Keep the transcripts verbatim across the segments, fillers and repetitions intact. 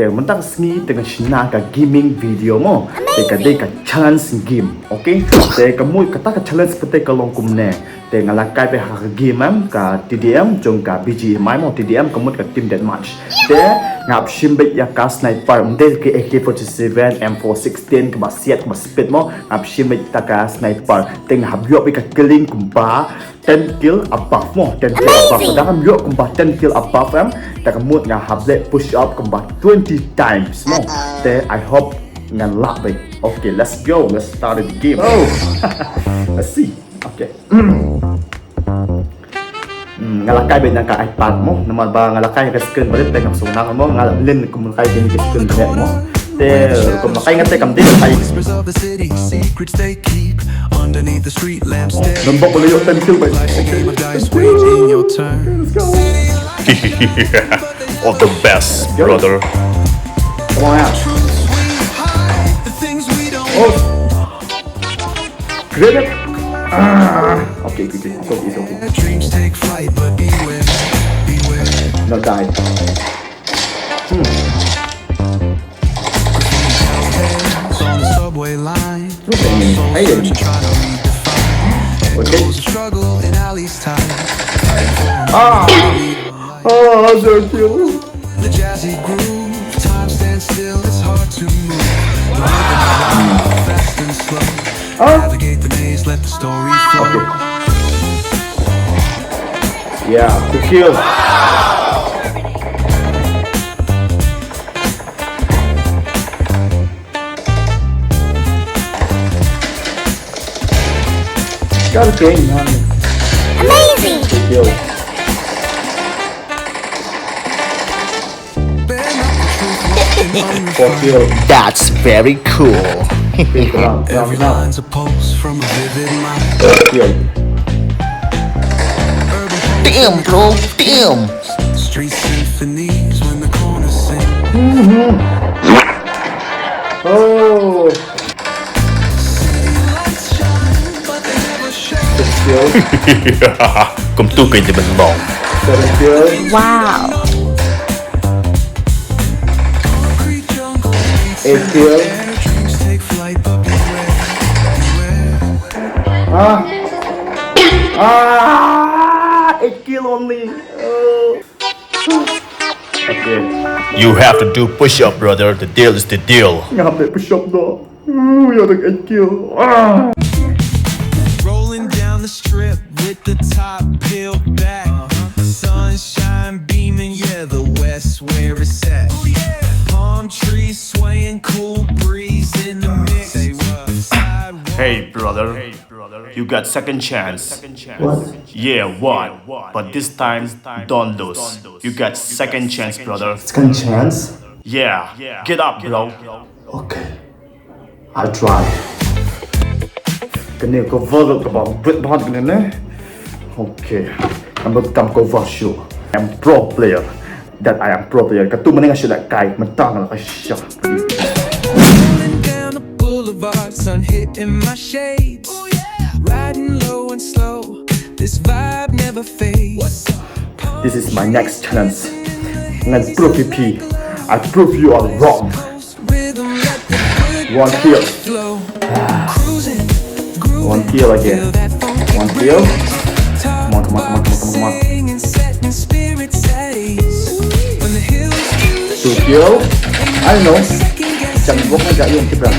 Te mynta ka sngi te ngan shna ka gaming video mo. Te ka dei ka challenge game. Okay. Te ka mut kata ka challenge pat te ka long kumne. Te nga la kai beit ha ka game em, ka T D M jong ka B G M I mo, T D M ka mut ka team deathmatch. Te nga hap shim beit ïa ka sniper, ym dei ka A K forty-seven, M four sixteen, kaba siat kaba speed mo. Nga hap shim beit ïa ka sniper. Te nga hap ïoh beit ka killing kumba ten kill above mo, ten kill above. Lada ngam ïoh kumba ten kill above em, te ka mut nga hap leh push up kumba twenty times mo. Te I hope ngan lah beit. Okay, let's go. Let's start the game. Oh. Let's see. Okay. Hmm, nga la kai beit na ka iPad mo, namar ba nga la kai ka screen ba rit te ngam sngewthuh mo, nga la lin kum la kai beit ka screen ba rit mo. Te kum la kai nga te kam dei la kai. Don bok boleh yok ten kill beit. Let's go. All the best, brother. Come on out. Oh. Grenade. Ah. Okay, okay, okay. It's okay, it's okay. Dreams take flight, but beware, beware. Not die. Hmm. Hands on the subway line. Look at me. Hey. Trying to redefine. Okay. Echoes of struggle in alleys tight. Ah. Oh, thank you. The jazzy groove, time stands still, it's hard to move. Fast and slow. Navigate the maze, let the story flow. Okay. Yeah, to kill. Got a game, man. Amazing! To kill. For kill. That's very cool. Every line's a pulse from a vivid mind. For kill. Damn, bro. Damn. Street symphonies when the corners sing. Mm-hmm. Oh. Six kills. Kum tu ka jebel long. Seven kills. Wow. Eight kills. Ah. Ah, eight kill only. Oh. Okay. You have to do push up, brother. The deal is the deal. Nga hap leh push up noh. Ooh, ïa, eight kill. Ah. Rolling down the strip with the top peeled back. Sunshine beaming, yeah, the west where it's at. Palm trees swaying, cool breeze in the mix. Sidewalk. Hey, brother. You got second chance. What? Yeah, what? But this time, don't lose. You got second chance, brother. Second chance? Yeah. Get up, bro. Okay. I'll try. Kane ka cover ka ba bit bad kane ne. Okay. I'm gonna come cover show. I'm pro player. That I am pro player. Katu mane nga shu da kai, mentang la ka sha. Rolling down the boulevard, sun hitting my shades. Riding low and slow, this vibe never fades. This is my next challenge. Ngan prove phi, I prove you are wrong. One kill. One kill again. One kill. Come on, come on, come on, come on, come on, come on. Two kill. I know. Jangan buat aja yung kita.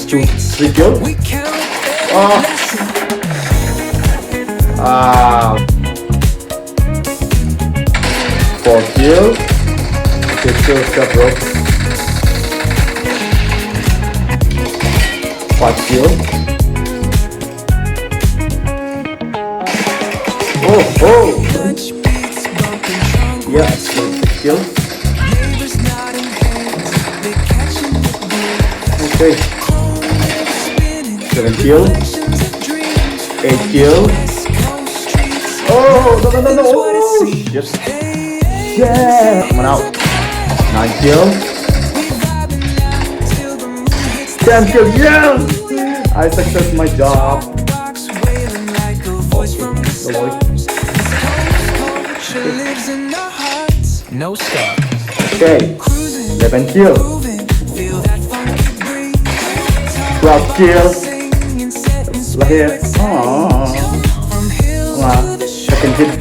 Two, three kill. Ah. Ah. Four kill. Okay, kill stuff, bro. Five kill. Oh, oh. Yeah, six kill. Okay. Seven kill. Eight kill. Oh, no, no, no, no. Oh, shit. Yeah. Come on out. Nine kill. Ten kill. Yes. I success my job. Oh, the boy. No stop. Okay. Eleven kill. Twelve kill. Lahir. Aw. Wah. Second kill.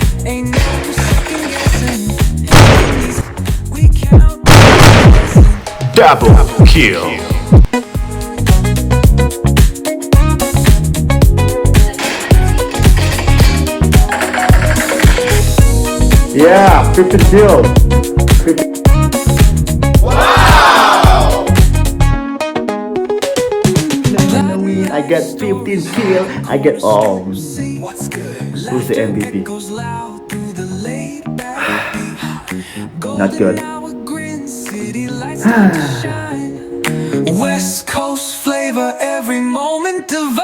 Double kill. Yeah, fifteen kill. fifteen. Wow! I get fifteen kill. I get all. Who's the M V P? Not good. West Coast flavor every moment of